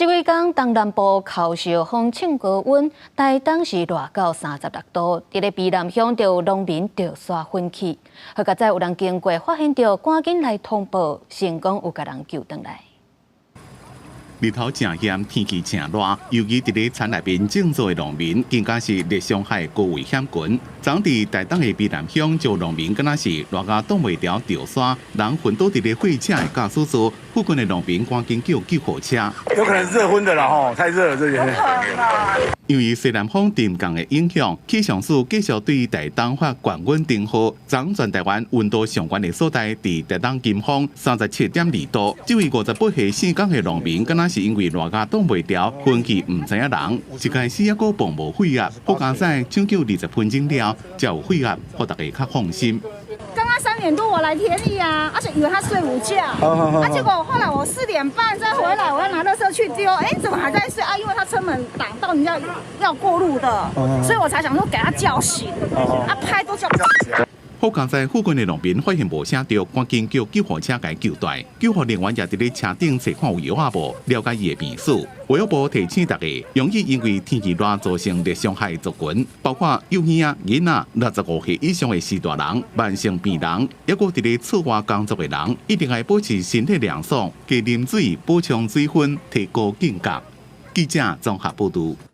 這幾工東南部寇秀風衝高溫，台東是熱到36度，佇咧卑南鄉就有農民著沙昏去。好佳哉有人經過發現著，趕緊來通報，成功有共人救轉來。日頭誠炎，天氣誠熱，尤其佇咧田內面種作的農民，更加是熱傷害高危險群。昨佇台東的卑南鄉，就農民敢若是熱甲擋袂牢著沙，人昏倒佇咧貨車的駕駛座，附近的農民趕緊叫救護車。有可能熱昏的啦，吼，太熱了這邊。因為西南風沉降的影響，氣象署繼續對台東發懸溫燈號。昨全台灣溫度上懸的所在，佇台東金峰37.2度。這位58歲姓江的農民，敢若是因為熱甲擋袂牢，昏去毋知影人。一開始猶閣磅無血壓，好佳哉搶救20分鐘了，才有血壓，予大家較放心。剛剛3點多我來田裡啊，而且以為他睡午覺，啊，結果後來我4點半再回來，我要拿垃圾去丟，哎，怎麼還在睡啊？因為他車門擋到人家要過路的，所以我才想說給他叫醒，啊，拍都叫不醒。好佳哉附近的農民發現無啥著，趕緊叫救護車共救蹛。救護人員也佇咧車頂查看有藥仔無，了解伊的病史。衛福部提醒大家，容易因為天氣熱造成熱傷害族群，包括幼兒、囡仔、65歲以上的序大人、慢性病人，抑閣佇咧室外工作的人，一定愛保持身體涼爽，加啉水補充水分，提高警覺。記者綜合報導。